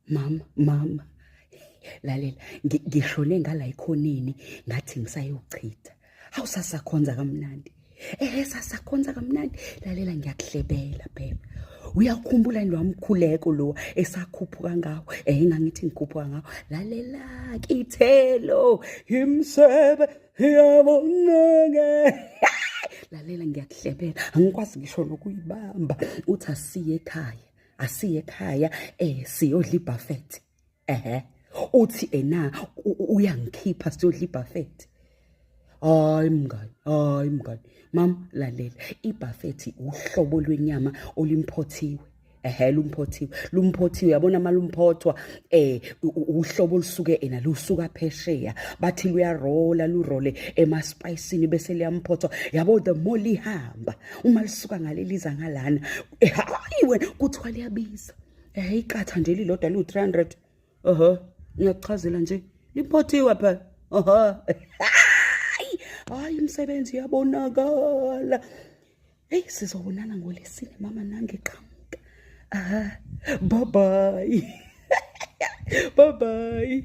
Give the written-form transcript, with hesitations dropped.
Mama, mama, lalela, ngishone ngala ekhoneni, ngathi ngisayochitha. Hawu, sasakhonza kamnandi. Sasakhonza kamnandi. Lalela, ngiyakuhlebela phela. Uyakhumbula lo mkhuleko lo esakhuphuka ngawo? Ngangithi ngikhuphuka ngawo. Lalela, kithelo imsebe yabonake. Lalela, ngiyakuhlebela. Angikwazi ngisho nokuyibamba. Uthi asiye ekhaya. Asiye ekhaya, siyodla ibuffet. Ehe. Uthi ena uyangikhipha siyodla ibuffet. Hayi mngani, hayi mngani. Mam, lalela, ibuffet uhlobo lwenyama olimphothiwe. Ehe, lumphothiwe. Lumphothiwe, uyabona malumphothwa, uhlobo olusuke ena lusuka phesheya. Bathi luyarola, lurole emaspicini bese liyamphothwa. Yabo, the more lihamba, uma lisuka ngaleliza ngalana, hayi wena, kuthiwa liyabiza. Iqatha nje lilodwa lu 300. Aha, ngiyakuchazela nje. Liphothiwe phela. Aha. Hayi, hayi, imisebenzi iyabonakala. Hey, sizobonana ngolesine mama, nange qhamuka. Aha. Bye bye. Bye bye.